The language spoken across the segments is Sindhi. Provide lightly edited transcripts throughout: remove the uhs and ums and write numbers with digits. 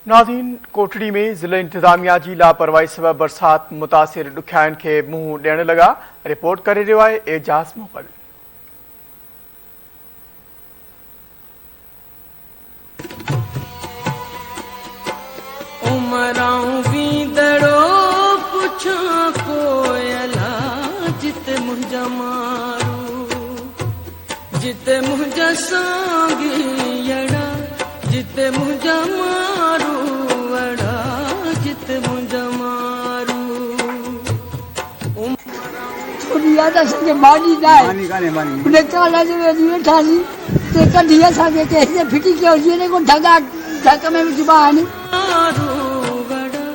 ناظرين ڪوٽڙي ۾ ضلعي انتظاميا جي لاپرواهي سبب برسات متاثر ڏکيائين کي منهن ڏيڻ لڳا، رپورٽ ڪري رهيو آهي اعجاز مغل. عمرائون ويندڙو پڇان ڪوئلا جت منهنجا مارو جت منهنجا سانگيئڙا جت منهنجا مارو اڙا جت منهنجا مارو ڇوڏي آ ته اسان کي ماني نه آهي ان ڪاليج ۾ وڃي ويٺاسين ته ڪڍي اسان کي چئي هتي ڦٽي ڪيو جيئن ڪو ڍڳا ڍڪ ۾ وجهبا آهن. مارو اڙا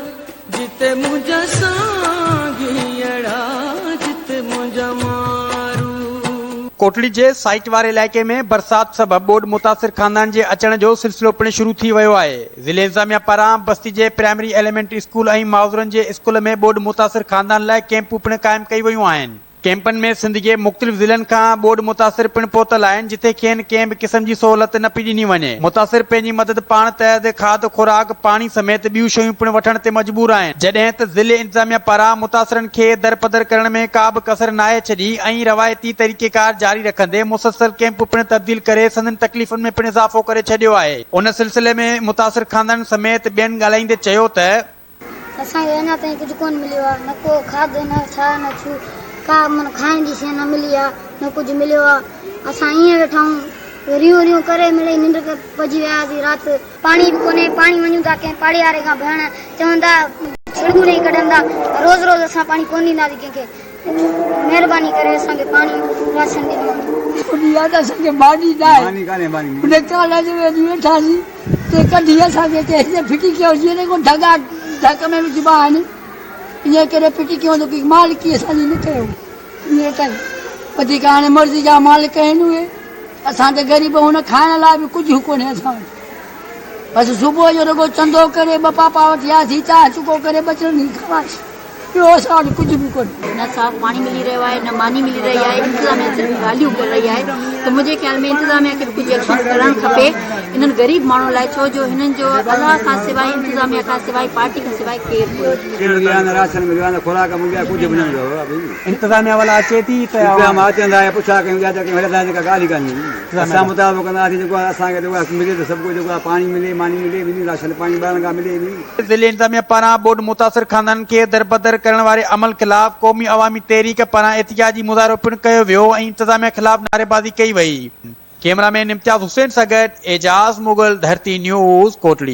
جت منهنجا سانگيئڙا جت منهنجا مارو. ڪوٽڙي جي سائيٽ واري علائقي ۾ برسات سبب ٻوڏ متاثر خاندان جي اچڻ جو سلسلو پڻ شروع ٿي ويو آهي. ضلعي انتظاميا پاران بستي جي پرائمري ايليمينٽري اسڪول ۽ معذورن جي اسڪول ۾ ٻوڏ متاثر خاندان لاء ڪئمپون پڻ قائم ڪئي ويون آهن. ڪئمپن ۾ سنڌ جي مختلف ضلعن کان ٻوڏ متاثر پڻ پهتل آهن جتي کين ڪنهن به قسم جي سهولت نه پئي ڏني وڃي. متاثر پنهنجي مدد پاڻ تحت کاڌ خوراڪ، پاڻي سميت ٻيون شيون پڻ وٺڻ تي مجبور آهن. جڏهن ته ضلعي انتظاميا پاران متاثرن کي درپدر ڪرڻ ۾ ڪا به ڪسر ناهي ڇڏي ۽ روايتي طريقيڪار جاري رکندي مسلسل ڪئمپون پڻ تبديل ڪري سندن تڪليفن ۾ پڻ اضافو ڪري ڇڏيو آهي. ان سلسلي ۾ متاثر خاندانن سميت ٻين ڳالهائيندي چيو ته. اسان کي اڃا تائين ڪجهه ڪونه مليو آهي، نه ڪو کاڌ نه ڇا نه ڇو، ڪا معنيٰ کائڻ جي شيء نه ملي آهي، نه ڪجهه مليو آهي. اسان ائين ويٺا آهيون، ريون ريون ڪري مڙئي ننڊ پئجي وياسين رات. پاڻي به ڪونهي، پاڻي وڃون ٿا ڪنهن پاڙي واري کان ڀرڻ، چون ٿا ڇڙٻون ڏئي ڪڍن ٿا، روز روز اسان پاڻي ڪونه ڏينداسين ڪنهن کي، مهرباني ڪري اسان کي پاڻي راشن ڏنو وڃي. ڇوڏي آ ته اسان کي ماني ناهي، ان ڪاليج ۾ وڃي ويٺاسين ته ڪڍي اسان کي چئي هتي ڦٽي ڪيو جيئن ڪو ڍڳا ڍڪ ۾ وجهبا آهن ائين ڪري ڦٽي ڪيو ته ڪي مالڪي اسان جي نه ڪيو هينئر تائين وڌيڪ هاڻي مرضي جا مالڪ آهن اهي اسان ته غريب هن کائڻ لاء به ڪجهه ڪونهي اسان وٽ بس صبح جو رڳو چندو ڪري ٻه پاپا وٺي آياسين چانهه چڪو ڪري ٻچڙن کي کارائيسين ٻيو اسان وٽ ڪجهه به ڪونهي. نه صاف پاڻي ملي رهيو آهي نه ماني ملي رهي آهي انتظاميا صرف ڳالهيون ڪري رهي آهي ته منهنجي خيال ۾ انتظاميا کي به ڪجهه ايڪشن ڪرڻ کپي انهن غريب ماڻهن لاء ڇو جو هنن جو الله کان سواء انتظاميا کان سواء پارٽي کان سواء ڪير ڪونهي. ڪي مليو آهي نه راشن مليو آهي نه خوراڪ ملي آهي ڪجهه به نه مليو آهي. انتظاميا والا اچي ٿي ته انتظاميا اچن ٿا ۽ پڇا ڪيون ٻيا ته ڪيون هليا ٿا وڃن ڪا ڳالهه ئي ڪانهي اسان مطالبو ڪنداسين جيڪو آهي اسان کي جيڪو آهي ملي ته سڀ ڪجهه جيڪو آهي پاڻي ملي ماني ملي ٻنهي راشن پاڻي ٻارن کان ملي به. ضلعي انتظاميا پاران ٻوڏ متاثر خاندانن کي دربدر ڪرڻ واري عمل خلاف قومي عوامي تحريڪ پاران احتجاجي مظاهرو پڻ ڪيو ويو ۽ انتظاميا خلاف نعريبازي ڪئي وئي. ڪئميرا مين امتياز حسين سان گڏ اعجاز مغل، ڌرتي نيوز، ڪوٽڙي.